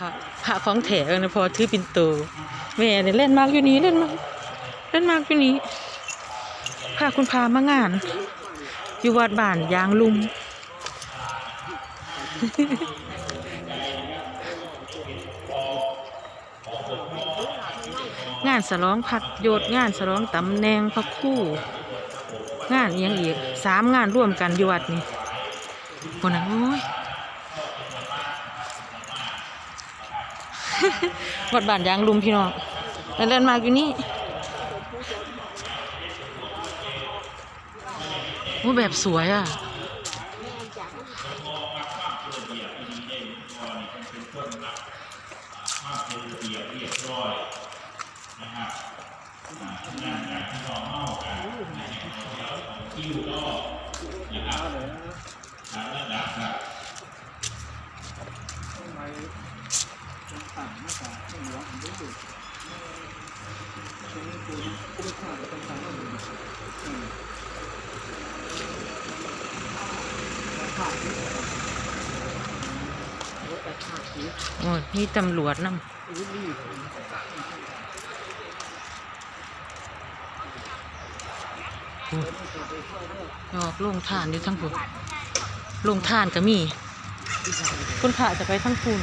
ພະ ພະຂອງແທ້ ເອີ ພໍ່ຖືປິ່ນໂຕ ແມ່ນີ້ແລ່ນມາຢູ່ນີ້ ແລ່ນມາ ແລ່ນມາຢູ່ນີ້ ພາຄຸນພາມາງານ ຢູ່ວັດບ້ານຢາງລຸ່ມ. ງານສະຫຼອງພັດຍົດ ງານສະຫຼອງຕຳແໜ່ງພະຄູ ງານອີ່ຫຍັງອີກ ສາມງານລວມກັນຢູ່ວັດນີ້ ພຸ້ນນະ ໂອ້ຍ ວັດບ້ານຢາງລຸ່ມ ພີ່ນ້ອງ ແລ່ນມາຢູ່ນີ້ ໂອ້ ແບບສວຍອະ. ໂອ້ຍ ມີຕຳຫຼວດນຳ. ດອກໂຮງທານຢູ່ທາງພຸ້ນ ໂຮງທານກະມີ ຄຸນພະຈະໄປທາງພຸ້ນ.